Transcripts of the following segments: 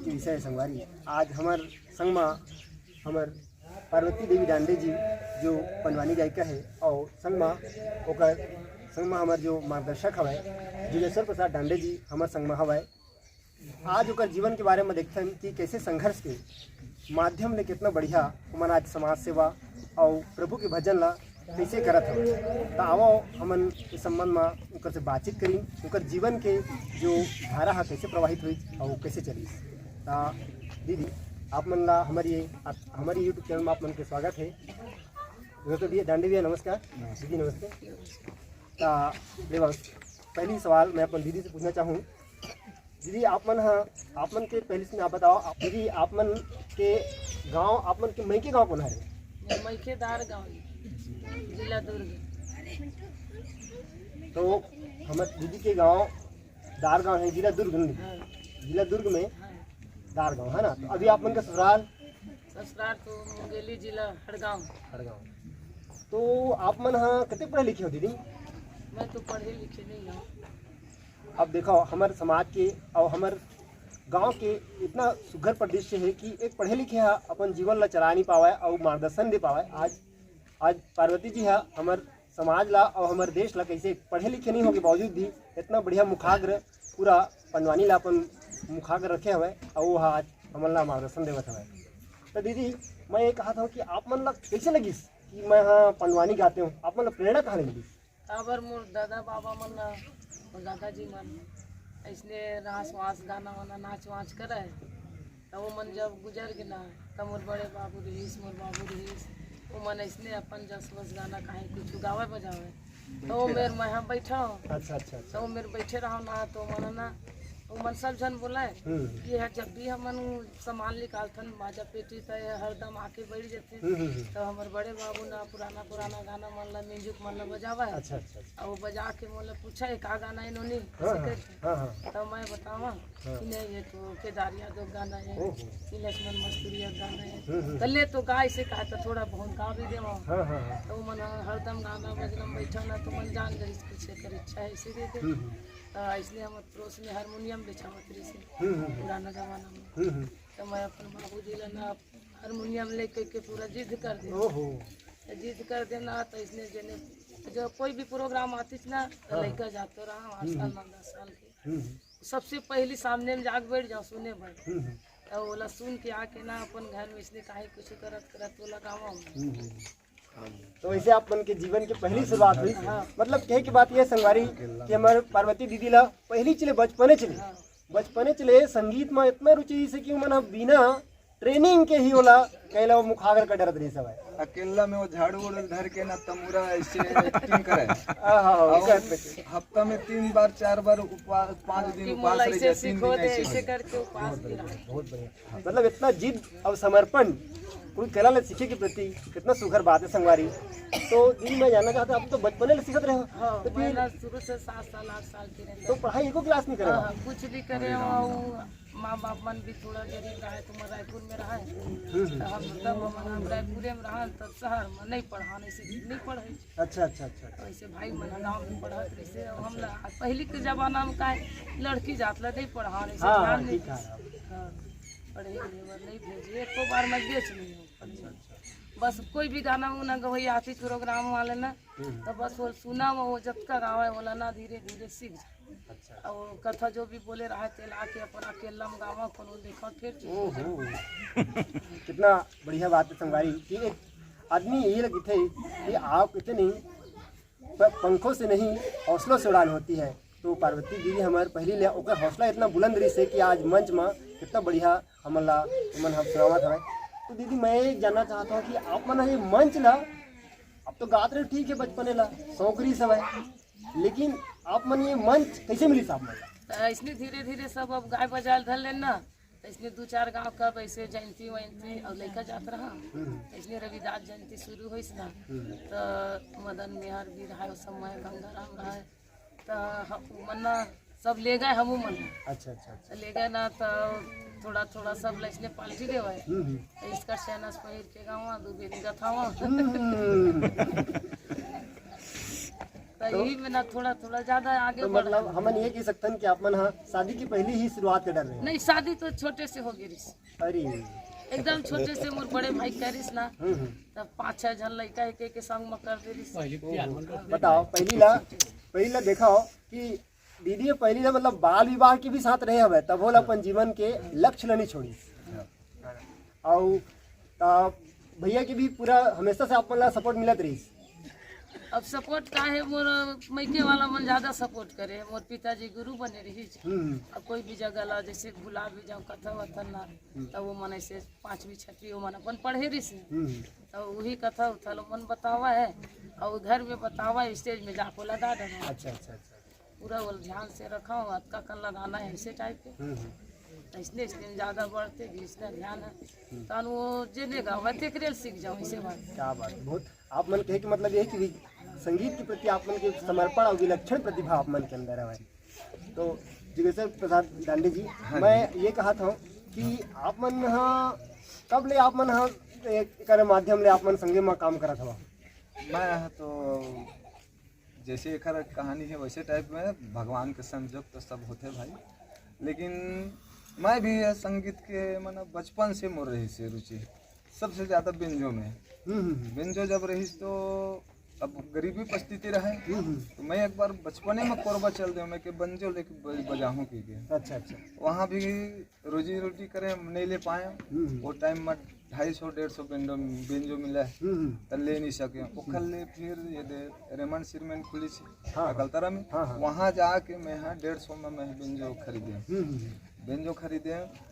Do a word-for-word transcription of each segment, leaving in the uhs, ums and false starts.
विषय है संगवारी। आज हमर संग मा हमर पार्वती देवी डांडे जी, जो पंडवानी गायिका है, और संग मा ओकर संग मा हमर जो मार्गदर्शक हवय जुगेश्वर प्रसाद डांडे जी हमर संग मा हवय। आज ओकर जीवन के बारे में देखथन कि कैसे संघर्ष के माध्यम ले कितना बढ़िया ओमन आज समाज सेवा और प्रभु के भजन ला कैसे करत हवय। त आवो हमन इस संबंध में ओकर से बातचीत करी, ओकर जीवन के जो धारा हा कैसे प्रवाहित हुई और कैसे चली। त दीदी, आप मन ला हमारी ये, आप, हमारी YouTube चैनल में आप मन के स्वागत है। दोस्तों, भैया डांडे भैया नमस्कार। दीदी नमस्ते। त ले बस, पहली सवाल मैं अपन दीदी से पूछना चाहूँ। दीदी, आप मन ह, आप मन के पहले से आप बताओ, आप, दीदी, आप मन के गांव, आप मन के मइके गांव कौन हरे? मैं मइके दार गांव, जिला दुर्ग। तो हमर दीदी के गांव दार गांव है, जिला दुर्ग में। हाँ। जिला दुर्ग में हाँ। दार गांव है ना। तो अभी आप मन का ससुराल? ससुराल तो मुंगेली जिला हड़गांव। हड़गांव। तो आप मन ह कते पढ़े लिखे हो दीदी? मैं तो पढ़े लिखे नहीं हूँ। अब देखो, हमर समाज के और हमर गांव के इतना सुघर परिदृश्य है कि एक पढ़े लिखे हा अपन जीवन ला चला नहीं पावे और मार्गदर्शन दे पावे। आज, आज पार्वती जी हा हमर समाज ला और हमर देश ला कैसे पढ़े लिखे नहीं होके बावजूद भी इतना बढ़िया मुखाग्र पूरा पंडवानी ला अपन मुखाग्र रखे हवे और वो हा आज हमन ला मार्गदर्शन देवत हवे। तो दीदी, मैं ये कहा था कि आप मन ला कैसे लगिस कि मैं हा पंडवानी गाते हूँ, आप मन ला प्रेरणा कहाँ ले मिलिस? काबर मोर दादा बाबा मन ला, मोर दादाजी मन अइसने रास वास गाना वाना नाच वाच करे। त वो मन जब गुजर गे ना, त मोर बड़े बाबू रहिस, मोर बाबू रहिस, वो मन अइसने अपन जस वस गाना काहे कुछ गावे बजावे। त वो मेर मैं हम बैठा हूँ। अच्छा, अच्छा, त अच्छा। वो मेर बैठे रहो ना, तो मन ना, वो मन सब झन बोले हम्म। कि यार जब भी हमन सामान निकालथन बाजा पेटी, त ये हरदम आके बैठ जथे। हम्म, हम्म, हम्म। त हमर बड़े बाबू ना पुराना पुराना गाना मन ला, म्यूजिक मन ला बजावा है। अच्छा, अच्छा, अच्छा। अउ बजा के मोला पूछा है का गाना है नोनी, हाँ, ऐसे हाँ, करके। हाँ, हाँ। त मैं बतावा हाँ। कि नहीं, ये तो केदार यादव गाना है, ओहो। कि लक्ष्मण मस्तुरिया गाना है। हम्म, हम्म। त ले तो गा, ऐसे कहा त थोड़ा बहुत गा भी देवा। हाँ, हाँ, हाँ। त वो मन हरदम गाना बजना में बैठा ना, त मन जान गई कुछ एकर इच्छा है, ऐसे दे दे। हम्म, हम्म। त इसलिए हम पड़ोस में हारमोनियम बेचावत रहिस हे, हम्म, हम्म, हम्म। पुराना जमाना में। हम्म, हम्म। त मैं अपन बाबूजी ला ना हारमोनियम लेके के पूरा जिद कर दे। ओहो। त जिद कर देना, त इसने जेने जो कोई भी प्रोग्राम आतिस ना, त हाँ। लइका जातो रहा, आठ हम्म, साल, हम्म। नौ, दस साल के। हम्म, हम्म। सबसे पहली सामने में जाके बैठ जाओ सुने बर। हम्म, हम्म। त ओला सुन के आके ना अपन घर में इसने काहे कुछ करत करत ओला गावा। हम्म, हम्म। तो वैसे आप मन के जीवन के पहली शुरुआत हुई। हाँ। मतलब कहे के बात ये संगवारी कि हमारे पार्वती दीदी ला पहली चले बचपने चले, हाँ। बचपने चले संगीत में इतना रुचि से कि मन बिना ट्रेनिंग के ही ओला कहला वो मुखाग्र का डरत रही सब है। अकेला में वो झाड़ू उड़ू धर के ना तमूरा ऐसे एक्टिंग करे। आहा, और कर सके। हफ्ता में तीन बार चार बार उपवास, पाँच दिन कि उपवास मोला रह ऐसे जाए, तीन सीखो दिन दे, ऐसे ऐसे हो जाए। करके उपवास बहुत भी बढ़िया, रहा। बहुत बढ़िया। मतलब इतना जिद और समर्पण कोई कला ले सीखे के प्रति कितना सुघर बात है संगवारी। तो दीदी मैं जानना चाहता हूँ, आप तो बचपने ले सीखत रहे हो, हाँ, तो मैं फिर ना शुरू से सात साल, आठ साल की रहती तो हूँ। पढ़ाई एको क्लास नहीं करे हाँ, हो? हाँ, कुछ भी करे हो, वो माँ बाप मन भी थोड़ा गरीब रहा है, तो मैं रायपुर में रहा है। हम्म, हम्म। तो हम तब हम, हम रायपुरे में रहा, तब शहर में नहीं पढ़ा, नहीं से नहीं पढ़े। अच्छा, अच्छा, अच्छा, अच्छा। वैसे भाई मन गाँव में पढ़त रहिसे, अब हम अच्छा। ला-, पहली के जमाना में का है, लड़की जात ला नहीं पढ़ाने से हाँ, ध्यान हाँ, नहीं ठीक है। हाँ, पढ़े लिखे बर नहीं भेजे, एको बार मैं गेच नहीं हूँ। अच्छा, अच्छा। बस कोई भी गाना उना गवई आती प्रोग्राम वाले ना, हम्म। तो बस वो सुना वो जतका गावे वाला ना धीरे धीरे सीख जा। अच्छा। और कथा जो भी बोले रहा तेला के अपन अकेला में गावा, कोनो देखा फिर ओहो। कितना बढ़िया बात है संगवारी कि एक आदमी ये लगथे कि आप इतने प-, पंखों से नहीं, हौसलों से उड़ान होती है। तो पार्वती दीदी हमारे पहली ले ओकर हौसला इतना बुलंद रहिस हे कि आज मंच में कितना बढ़िया हमन ला, हमन हम सुनावत हवय। तो दीदी, मैं ये जानना चाहता हूँ कि आप मन ये मंच ला, आप तो गात रहे, ठीक है, बचपने ला शौक रहिस हवय, लेकिन आप मन ये मंच कैसे मिलिस आप मन ला? तो इसने धीरे धीरे सब अब गाय बजाए धर लेना, तो इसने दू चार गांव का वैसे जयंती वयंती और लइका जात रहा। हम्म। तो इसने रविदास जयंती शुरू होइस ना, हम्म। तो मदन मेहर भी रहा, उस समय गंगाराम रहा, तो हम मन ना सब ले गए, हमू मन। अच्छा, अच्छा, अच्छा। तो ले गए ना, तो थोड़ा थोड़ा सब ला इसने पार्टी देवे। हम्म, हम्म। तो इसका शहनाज पहिर के गावा, दू बेरी गथावा। हम्म। तो तो यही ना, थोड़ा थोड़ा ज्यादा आगे तो बढ़ मतलब रहा। हमन ये कह सकथन कि आप मन ह शादी के पहले ही शुरुआत कर डारे हव। नहीं, शादी तो छोटे से हो गई रिस। अरे। एकदम छोटे से मोर बड़े भाई करिस ना, हम्म, हम्म। तब पाँच छह झन लड़का एक एक के संग में कर दे रिस। ओहो। बताओ, पहली ला, पहली ला देखा हो कि दीदी पहली ला मतलब बाल विवाह के भी साथ रहे हवे, तब वो ला अपन जीवन के लक्ष्य ला नहीं छोड़ी। अउ त भैया के भी पूरा हमेशा से आप मन ला सपोर्ट मिलत रहिस। अब सपोर्ट का है, मोर मइके वाला मन ज्यादा सपोर्ट करे, मोर पिताजी गुरु बने रहिस। हम्म। अब कोई भी जगह ला जैसे भुला भी जाऊँ कथा वथा ना, हम्म। तब वो मन ऐसे पाँचवीं छठवीं वो मन अपन पढ़े रहिस। हम्म। तो वही कथा उथा लो मन बतावा है, और घर में बतावा, स्टेज में जाको लगा देना। अच्छा, अच्छा, अच्छा। पूरा वो ध्यान से रखा हूँ, अतका कन लगाना है, ऐसे टाइप के। हम्म, हम्म। तो इसने, इसने ज्यादा बढ़ते भी इसका ध्यान है। हम्म। तहन वो जे नहीं गावा, तेकरे ले सीख जाऊँ, इसे बात। क्या बात, बहुत। आप मन कहे कि मतलब ये है कि संगीत के प्रति आप मन के समर्पण और विलक्षण प्रतिभा आप मन के अंदर है। तो जिगेश्वर प्रसाद डांडे जी, हाँ जी। मैं ये कहा था कि आप मन हा, कब ले आप मन हा एक, एकर माध्यम ले आप मन संगे मा काम करत हवा? मैं तो जैसे एकर कहानी है वैसे टाइप में, भगवान के संजोग तो सब होते भाई, लेकिन मैं भी ये संगीत के मतलब बचपन से मोर रहिस हे रुचि, सबसे ज्यादा बेंजो में। हम्म, हम्म, हम्म। बेंजो जब रहिस तो अब गरीबी परिस्थिति रहे, हम्म, हम्म। तो मैं एक बार बचपने में कोरबा चल देव, मैं के बेंजो लेके ब-, बजाहूँ की के। अच्छा, अच्छा। वहाँ भी रोजी रोटी करे, नहीं ले पाए। हम्म। वो टाइम में ढाई सौ, डेढ़ सौ बेंजो, बेंजो मिला है, हम्म। त ले नहीं सके। ओखर ले फिर ये दे रेमंड सिरमैन खुली थी हाँ, हाँ। अकलतरा में। हाँ, हाँ। वहाँ जाके मैं, हाँ, डेढ़ सौ में मैं बेंजो खरीदे। हम्म, हम्म, हम्म। बेंजो खरीदे,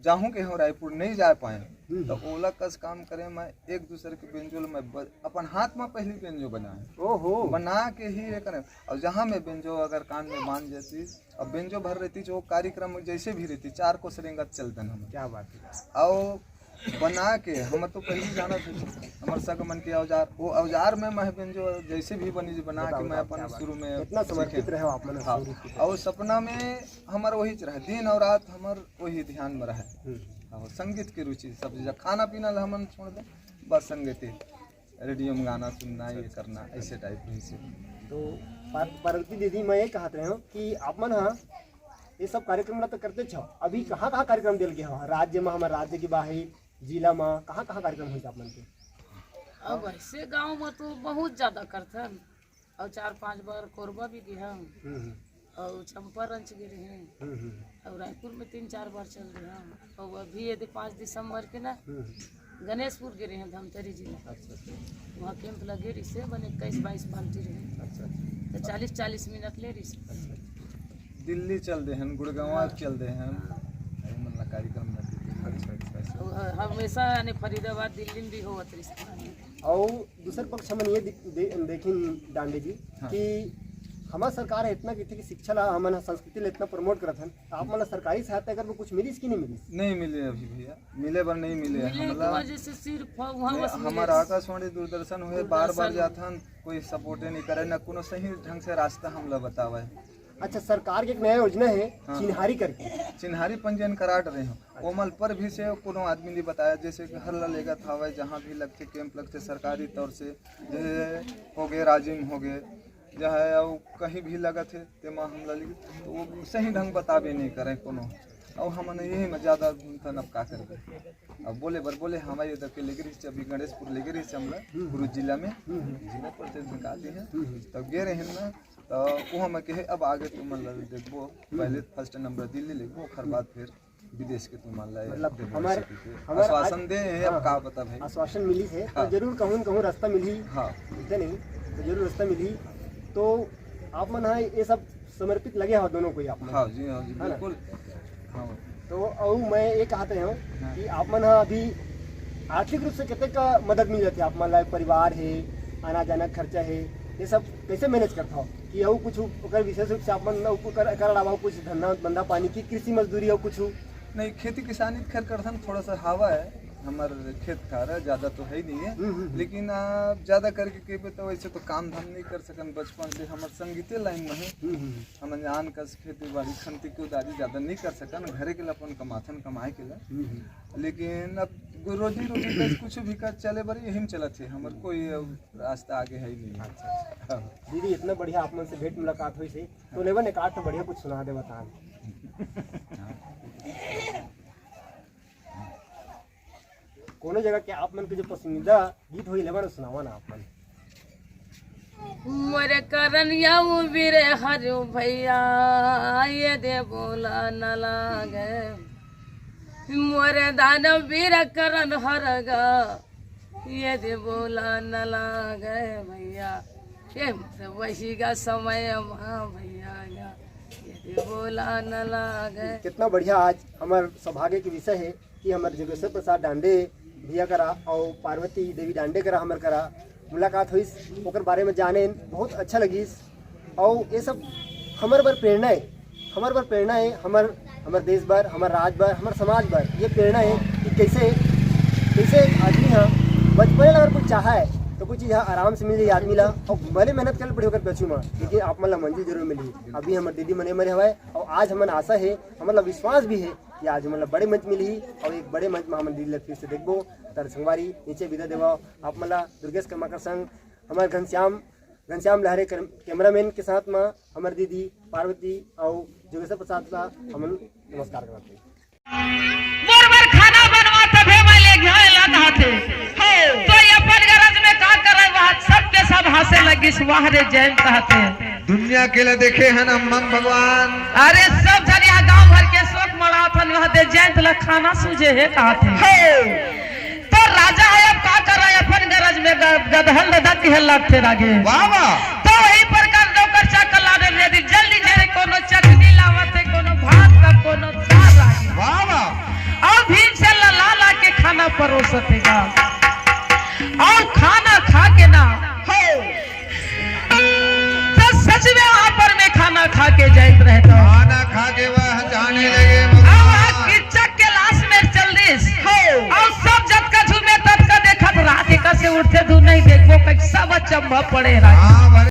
जाहूँ के हो रायपुर, नहीं जा पाए। हम्म। तो ओला कस काम करे, मैं एक दूसर के बेंजो ल मैं ब-, अपन हाथ में पहली बेंजो बनाए। ओहो। बना के ही ये करे। और जहाँ मैं बेंजो अगर कान में बांध जाती, अब बेंजो भर रहती, जो कार्यक्रम जैसे भी रहती, चार कोस रेंगत चलतन हम। क्या बात है। और बना के हम तो पहली जाना थे, हमारे सग मन के औजार, वो औजार में मैं बेंजो जैसे भी बनी, बना बताओ, के मैं बताओ, अपन क्या बात। शुरू में इतना समर्पित सीखे। रहे हो आप मन हाँ। शुरू की। और सपना में हमारा वही रहे, दिन और रात हमार वही ध्यान में रहे। हम्म। और संगीत की रुचि सब चीज, खाना पीना ला हमन छोड़ दे, बस संगीत ही। रेडियो में गाना सुनना, ये करना, ऐसे टाइप रहिस हे। तो पार-, पार्वती दीदी, मैं ये कहत रहे हूँ कि आप मन हा ये सब कार्यक्रम ला तो करते छो, अभी कहाँ-कहाँ कार्यक्रम देल गे हवा? राज्य में, हमारे राज्य के बाहर, जिला में, कहाँ-कहाँ कार्यक्रम होइस आप मन के? अब ऐसे गांव में तो बहुत ज्यादा करथन, और चार पांच बार कोरबा भी गे हन। हम्म, हम्म। और चंपारंच गे रहे हैं, हम्म, हम्म। और रायपुर में तीन चार बार चल रहे हैं। और अभी यदि पाँच दिसंबर के ना हम्म। गणेशपुर गे रहे हैं, धमतरी जिला। अच्छा, अच्छा। वहाँ कैंप लगे रहिस हे, बने इक्कीस बाईस पार्टी रहे। अच्छा, अच्छा। तो चालीस चालीस मिनट ले रहिस हे। अच्छा, अच्छा। दिल्ली चल दे हैं, गुड़गांव हाँ। चल दे हैं, अरे मन ला कार्यक्रम में। अच्छा, अच्छा, अच्छा। और ह-, हमेशा यानी फरीदाबाद, दिल्ली में भी होवत रहिस हे। और दूसर पक्ष हमन ये दि-, दे-, देखिन डांडे जी हाँ। कि हमार सरकार है इतना कहिथे कि शिक्षा ला हमन ह संस्कृति ला इतना प्रमोट करत हन, तो आप मन ला सरकारी सहायता अगर वो कुछ मिलिस कि नहीं मिलिस? नहीं मिले अभी भैया, मिले बर नहीं मिले मिले के हमला। वजह से सिर्फ वहाँ नहीं, बस मिले। हमार आकाशवाणी दूरदर्शन हुए, दूरदर्शन बार बार हुए। जाथन, कोई सपोर्टे नहीं करे, ना कोनो सही ढंग से रास्ता हमला बतावे। अच्छा, सरकार के एक नया योजना है हाँ। चिन्हारी करके। चिन्हारी पंजीयन कराट रहे हो, ओमल पर भी से कोनो आदमी नहीं बताया, जैसे घर ला लेगत हवे, जहाँ भी लगथे कैंप लगथे सरकारी तौर से, जैसे हो गए राजिम हो गए, चाहे अउ कहीं भी लगत हे, तेमा हमला लिख, तो वो सही ढंग बताबे नहीं करे कोनो। अउ हमन यही में ज्यादा घूमथन, अब का करबे। अब बोले बर बोले, हमारे इधर के लेगे रहिस, अभी गणेशपुर लेगे रहिस हमला, हम्म। कुरुद जिला में, हम्म। जिला परिषद में का दे हैं, हम्म। तब गे रहे ना, तो वो हम कहे, "अब आगे तुमन ला देखबो, हम्म। पहले फर्स्ट नंबर दिल्ली लेगबो, ओखर बाद फिर विदेश के तुमन ला मतलब, देखबो," हमार, ऐसे कहिके हमार आश्वासन आज, दे हैं, अब हाँ, का पता भाई। आश्वासन मिलिस हे, तो हाँ। जरूर कहूँ न कहूँ रास्ता मिलही। हाँ। ठीक है नहीं, तो जरूर रास्ता मिलही। तो आप मन हा ये सब समर्पित लगे हो दोनों कोई आप मन। हाँ जी, हाँ जी, है ना? बिल्कुल। हाँ। तो अउ मैं ये कहते हूँ हाँ। कि आप मन हा अभी आर्थिक रूप से कितने का मदद मिल जाती है आप मन ला? परिवार है, आना जाना खर्चा है, ये सब कैसे मैनेज करता हो कि अउ कुछ ओकर विशेष रूप से आप मन ओकर, एकर अलावा कुछ धंधा, धंधा पानी की कृषि मजदूरी अउ कुछ? नहीं, खेती किसानी तो खैर करथन, थोड़ा सा हवा है, हमर खेत खार ज्यादा तो है नहीं है। हम्म, हम्म, हम्म। लेकिन आ, ज्यादा करके कहबे तो वैसे तो काम धाम नहीं कर सकन। बचपन से हमर संगीते लाइन में है। हम्म, हम्म, हम्म। हमन आन कस खेती बाड़ी खंती कुदारी ज्यादा नहीं कर सकन, घरे के ला अपन कमाथन, कमाए के ला। हम्म, हम्म। लेकिन अब गो-, रोजी रोटी का कुछ भी कर चले बर यही में चलत है, हमर कोई अब रास्ता आगे है ही नहीं। अच्छा, अच्छा। हाँ। दीदी, इतना बढ़िया आप मन से भेंट मुलाकात हुई से, तो लेवन एक आठ बढ़िया कुछ सुना देवा था। कोनो जगह के आप मन के जो पसंदीदा गीत होई, लेवन सुनावा ना आप मन। मोरे करनिया उबिरे हरु भैया, ये दे बोला न लागे। मोरे दान बीर करन हरगा, ये दे बोला न लागे भैया। ये मोरे वही गा समय मा भैया गा, ये दे बोला न लागे। कितना बढ़िया आज हमर सौभाग्य के विषय है कि हमर जोगेश्वर प्रसाद डांडे भैया करा और पार्वती देवी डांडे करा हमर करा मुलाकात हुई, ओकर बारे में जाने बहुत अच्छा लगिस। और ये सब हमर बर प्रेरणा है, हमर बर प्रेरणा है, हमर, हमर देश बर, हमर राज बर, हमर समाज बर ये प्रेरणा है कि कैसे, कैसे एक आदमी हा बचपने ला अगर कुछ चाहा है तो कुछ चीज़ हा आराम से मिल जाए आदमी ला, और भले मेहनत करे पड़ी ओकर पछू में, लेकिन आप मन ला मंजिल जरूर मिली। अभी हमर दीदी मने मरे हवाए, और आज हमन आशा है, हमन ला विश्वास भी है कि आज हमन ला बड़े मंच मिलही और एक बड़े मंच में हमन दीदी ला फिर से देखबो। तर संगवारी नीचे विदा देवा आप मन ला दुर्गेश कर्माकर संग हमर घनश्याम, घनश्याम लहरे कर-, कैमरामैन के साथ में हमर दीदी पार्वती और जोगेश्वर प्रसाद ला हमन नमस्कार करते हैं। मोर बर खाना बनवा तभे मैं ले घियाए ला कहाथे। तो ये अपन गरज में का करे वहाँ सबके सब हंसे लगिस, वाह रे जैन कहाथे। दुनिया के ला देखे हन अम्मम भगवान। अरे सब झन यहाँ गांव भर के शोक मनावत हन, वहाँ दे जयंत ला खाना सूझे हे कहाथे। तो राजा है अब का करे, अपन गरज में ग-, गदहल दादा के लागथे रागे। वाह, वाह। तो वही प्रकार नौकर चाकर लाने रे दी, जल्दी जरे कोनो चटनी लावत है, कोनो भात का, कोनो साग लागे। वाह, वाह। और भीम से लला ला के खाना परोसत है गा। और खाना खा के ना, हो। तो सच में वहाँ पर मैं खाना खा के जाइत रहता हूँ। खाना खा के वह जाने लगे अब वहाँ भगवान। किचक के लाश में चल दिस। हो। और सब जतका झूमे ततका देखत रात एका से उठते दू नहीं देखबो कैसा बच्चा पड़े रहा। हाँ, भले